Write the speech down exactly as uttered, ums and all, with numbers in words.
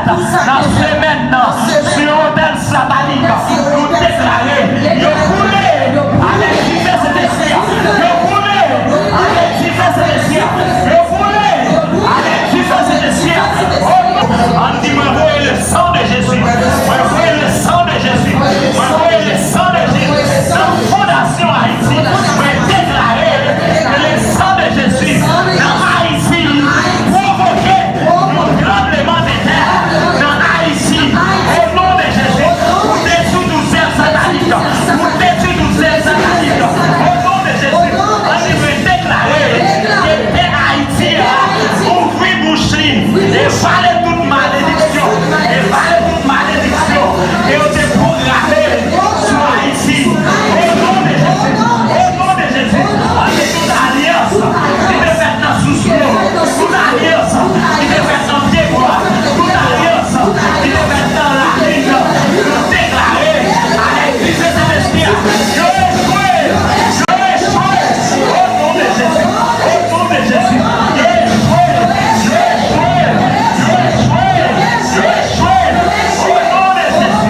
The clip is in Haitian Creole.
Nan semèn nan, sou yon otèl satanik, nou deklare, yo boule avèk dife Sentespri a. Yo boule avèk dife Sentespri a. Yo boule avèk dife Sentespri a. O non, ann di, mwen voye le sang de Jésus. Mwen voye le sang de Jésus. Mwen voye le sang de Jésus. Nan fondasyon Ayiti, mwen deklare ke le sang de Jésus nan Ayiti pwovoke yon tranbleman de tè nan Ayiti. O non de Jezi, pou detwi tout zèv satanik, pou detwi tout zèv satanik. O non de Jezi, ann nou deklare ke tè Ayiti a ouvri bouch li e vale tout malediksyon, e vale tout malediksyon ke yo te pwograme sou Ayiti. O non de Jezi, o non de Jezi, ann tout alyans ki te fèt nan sous dlo, tout alyans ki te fèt nan pye bwa, tout alyans ki te fèt nan lalin, nou deklare avèk dife Sentespri a, yo echwe, yo echwe, o non de Jezi, o non de Jezi, yo echwe, yo echwe, yo echwe, yo echwe, yo echwe, o non de Jezi.